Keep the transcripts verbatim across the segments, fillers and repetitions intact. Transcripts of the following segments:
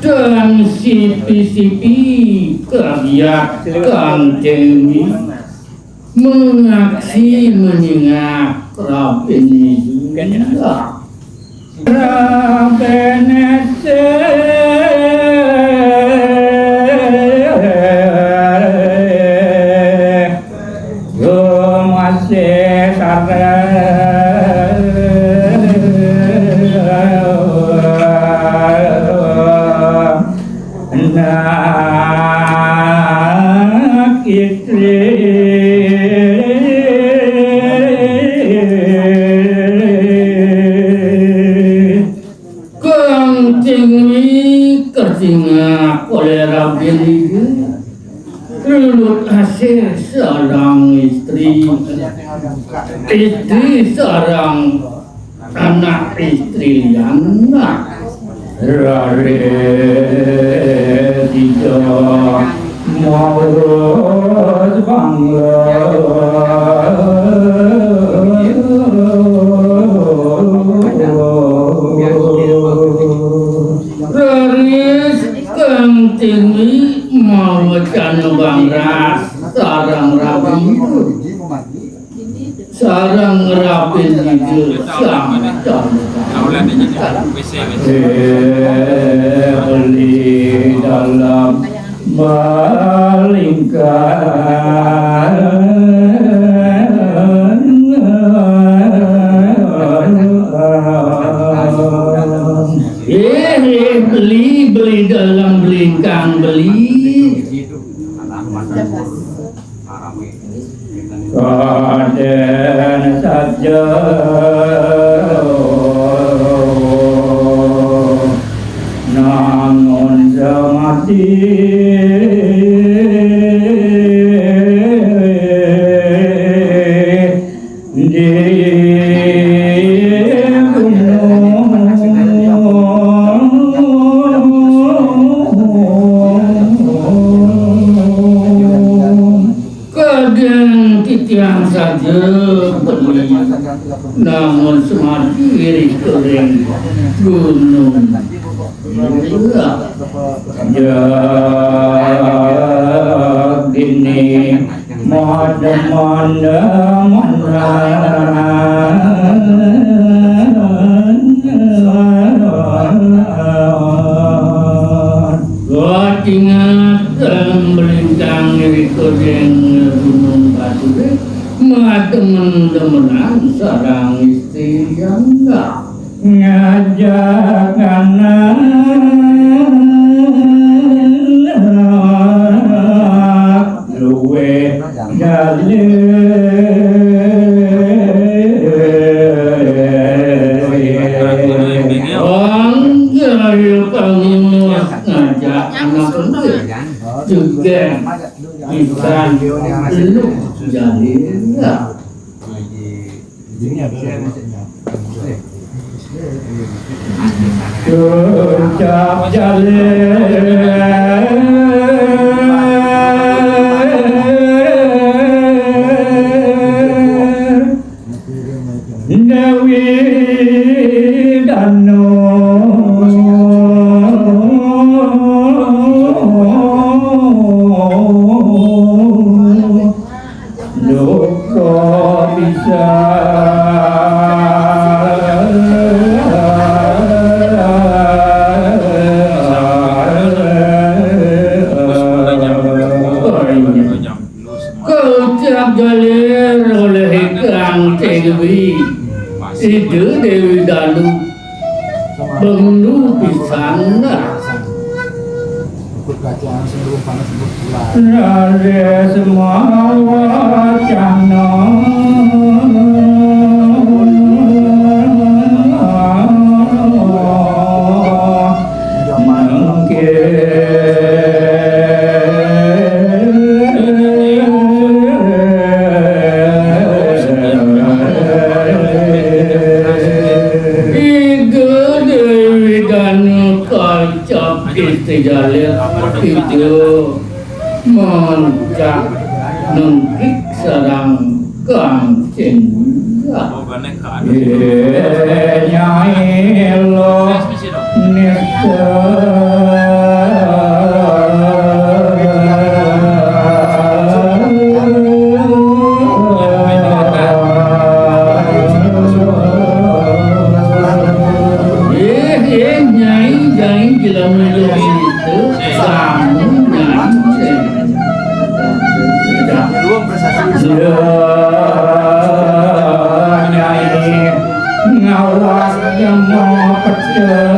Dan sipi-sipi kagiat Kangjeng Widi mengaksi menyingak Rabin Widi. Rabin Widi. Yo masih sareng anak istri. Kangjeng Widi kasingak oleh Rabin Widi. Lulut asih sareng istri. Istri sareng anak istri liyan. Raris sida maurus bangla. Raris Kangjeng Widi mawacana bangras sareng Rabin Widi. Sareng Rabin Widi sang calon. Eh, beli dalam balingkan. Eh, eh, beli, beli dalam belingkang, beli. Kadén saja namun semati di gunung. Kadén titiang saja beli, namun semadi ring kering gunung. Jagini madem-mademan. Wah, ingat, em, melintang ring gunung Batur, eh, mademen-demenan sareng istri jangga. Ngajak anak luwih jalin. Wong kaya pangumus ngajak anak luwih. Juga pisan lu jalin. Ucap jalin Dewi Danu. Duka bisa. Keucap jalir oleh Ikang Dewi, Ida Dewi Danu, bendu pisan. Ikut bacaan sebelum panas sebelum pulang. Raris mawacana. Mangkin. Jalir Ijo mancak nengkik sareng Kang Cendra. Nyai lo nista. Eh, eh, Nyai, Nyai, jelema itu, kamu, Nyai. Sudah. Sudah, Nyai, ngawas yang mau pecah.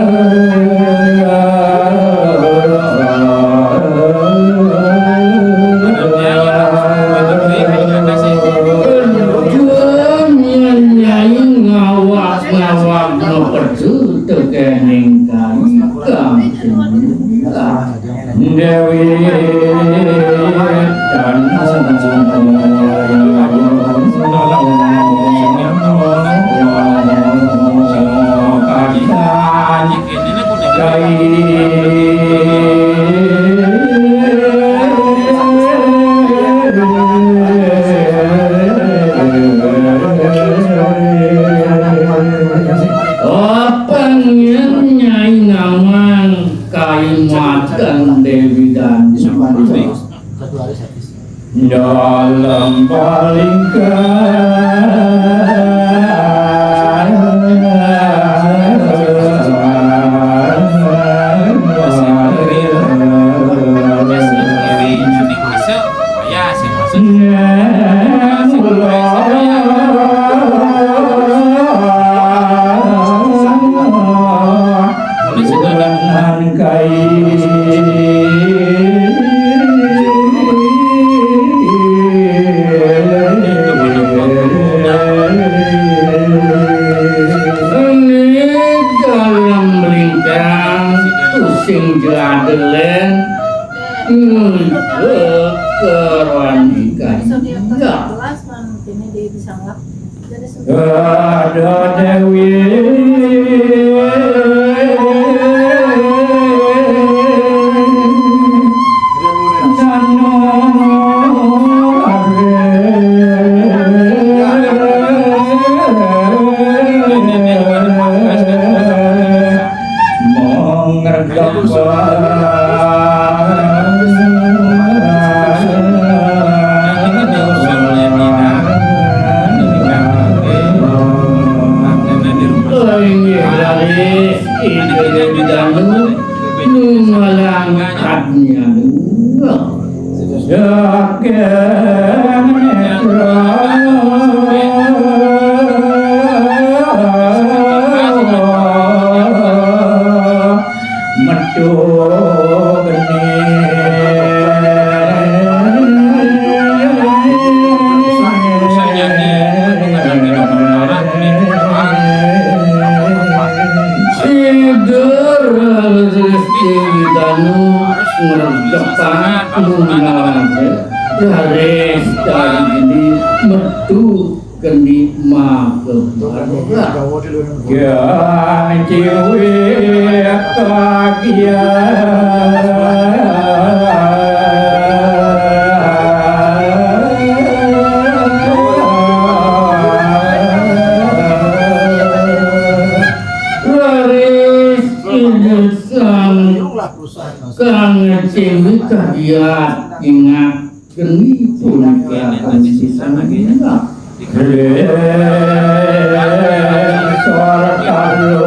Nyai ngawak-ngawak no pecut tekening kami. Dewi Danu. Apa nyén Nyai ngawang kaimaten Dewi Danu? Dalem palingkar. Nang kai. Ini dalam lingkaran pusing jeladelen, nunjuk ke ruang ikan. Ini di bisa ngelak. Ada Dewi Danu. Mengerdek. Inggih raris, Ida Dewi Danu numalang adnyana. Saking netra metu geni. Sidur Rizky Widanu ngerdepan nungaran garis dari ini metu geni maka. Yang ciwi kagian. Laris ini sang kang ciwi kagiat ingat. Geni punika kang sisana. Sor kalu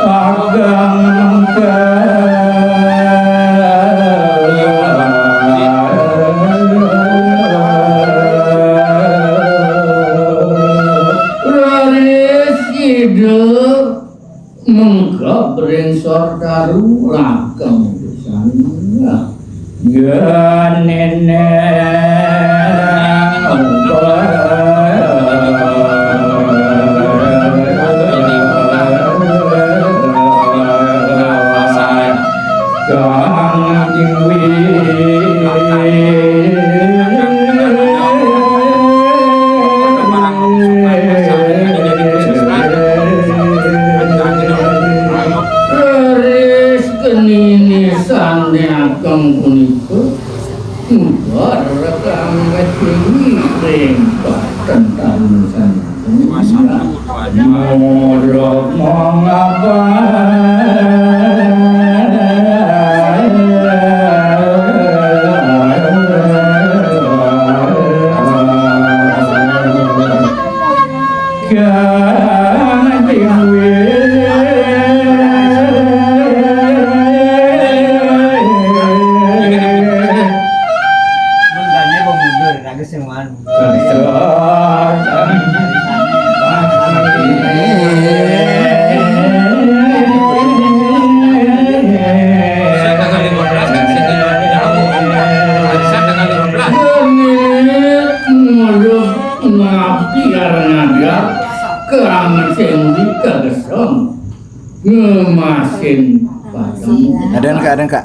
agang mengke. Raris Ida mengkeb ring sordaru lakeng pisan. Genene. Kang Jingwi. Leres geni Tentang urusan modok mengapa? Mengkanya pemundur, aku sing wani. Nguluk ngapi arang ada keanget sing dikagesem ngemasin payung. Ada, Kak, ada, Kak.